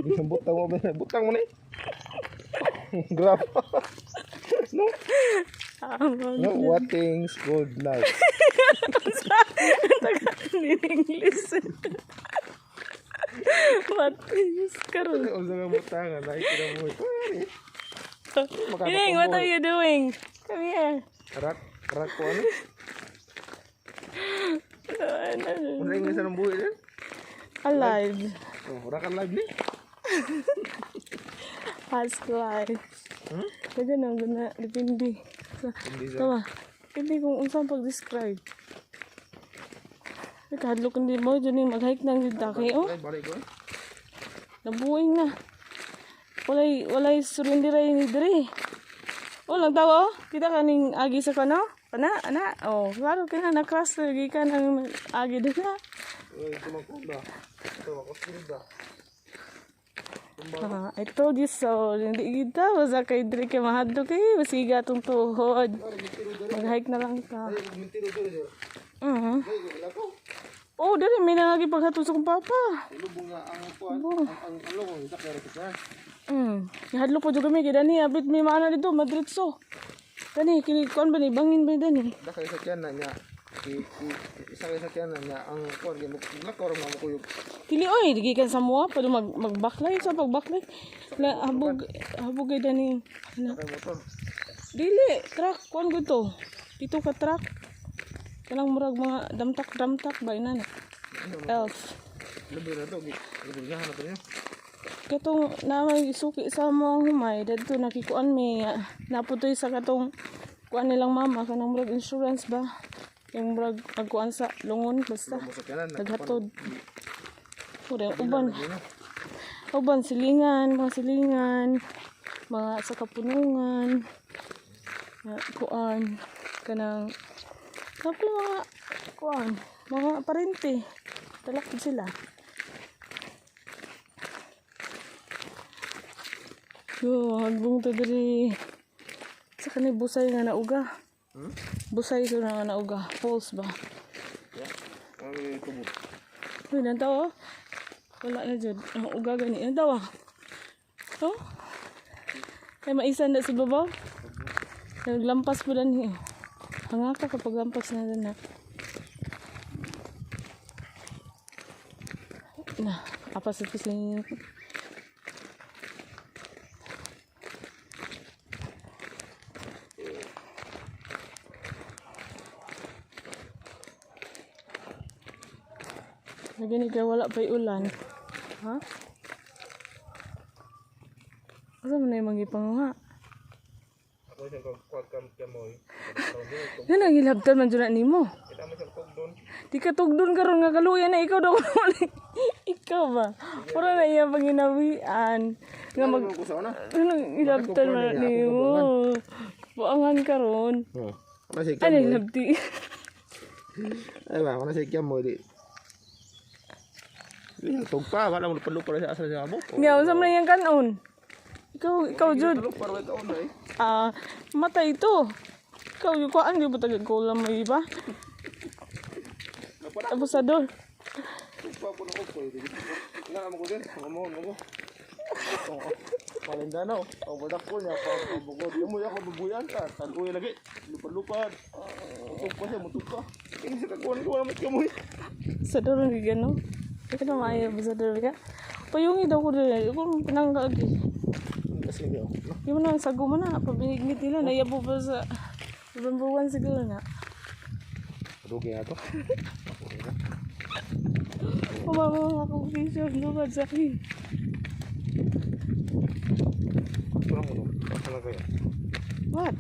Butang mo ba? Butang mo ni. Grab. No. No, what things good night. Taga in English. What is karon? Unsa nga butang na kira mo. Ining, what are you doing? Come here. Rak rak ko ano? Unsa English anong buhi din? Alive. Oh, rak alive ni. Past life. Dagan na guna depende. Sa Hindi sa Tama. Hindi kung unsang pag-describe. Kahadlok hindi mo dyan yung mag-hike nang jud ta kay oh. Ay, balik ko. Nabuing na. Walay surrender ay ni diri. Oh, lang tawo. Kita kaning agi sa kano? Kana, ana. Oh, klaro kina na cross gikan ang agi dina. Uy, tumakunda. Ito ako sunda. Ah, I told you so. Hindi kita basta kay diri kay mahadlok eh. Masiga tong tuhod. Mag-hike na lang ka. Mintiro diri. Ay, wala ko. Oh, diri may nangagi paghatod sa kong papa. Lubong nga ang kuan, ang ano ko, isa kaya kita. Nihadlok po jud kami kay dani abit may maana dito madritso. Dani kini kuan ba ni bangin ba ni dani? Da kay sa tiyan na niya. Isa kay sa tiyan na niya ang kuan kay lakaw ra mo kuyog. Dili oy, gikan sa moa pa magbaklay sa pagbaklay. La habog habog kay dani. Ana. Kay motor. Dili truck kuan gud to. Dito ka truck. Kanang murag mga damtak-damtak ba ina na. Elf. Labi na to, labi na na to niya. Katong na may suki sa mo ang humay dadto nakikuan may naputoy sa katong kuan nilang mama kanang murag insurance ba yung murag magkuan sa lungon basta Mo sa tiyanan. naghatod. Puro uban uban silingan, mga silingan, mga sa kapunungan na kuan kanang tapos mga kuan mga parente talak sila. Yo, hagbong to diri. Sa kani busay nga nauga. Hmm? Busay to na nga nauga. False ba? Ya. Ang tubod. Uy, nantaw oh. Wala na jud. Ang uga gani. Nantaw ah. Oh. Kay maisan na si babaw. Naglampas po dan eh. Hanga ka kapag lampas na dan na. Na, apas ito sa inyo. Lagi kay wala pa'y ulan. Ha? Asa man na yung magipanguha? Ako siya kuan kam kamoy. Yan ang hilabtan man dyan na nimo. Kita mo siya tugdon. Di ka tugdon karon nga kaluya na ikaw daw. Ikaw ba? Pura na iya panginawian. Nga mag Ko sa una. Anong hilabtan man na nimo? Buangan karon. Oh. Ano siya Ano kamoy? hilabti? Ay ba, ano siya kamoy di. Di tugpa, wala mo lupad-lupad siya asa siya mo. Nga unsa man na iyang kanon? Ikaw jud. Lupad wa kaon eh. Ah, matay ito. Ikaw yung kuan di ba taga kulam mo iba? Abusador. Tugpa po na ko eh. Nga mo ko din, mo mo. Palindano, ang badak ko niya pa bugod. Mo ako bubuyan ka, taluy lagi. Lupad-lupad. Mutugpa siya, mutugpa. Kini sa kakuan ko wala mo kamoy. Abusador ang gigano. Ikaw na maayo abusador ka. Payungi daw ko din. Kung pinangga agi. Kasi niyo. Di mo na sago mo na. Pabinignit nila. Naiyabo pa sa November 1 siguro na. Rugi na to. Pumama mga akong picture. Lupad sa akin. Kurang mo to. Ano kaya? What?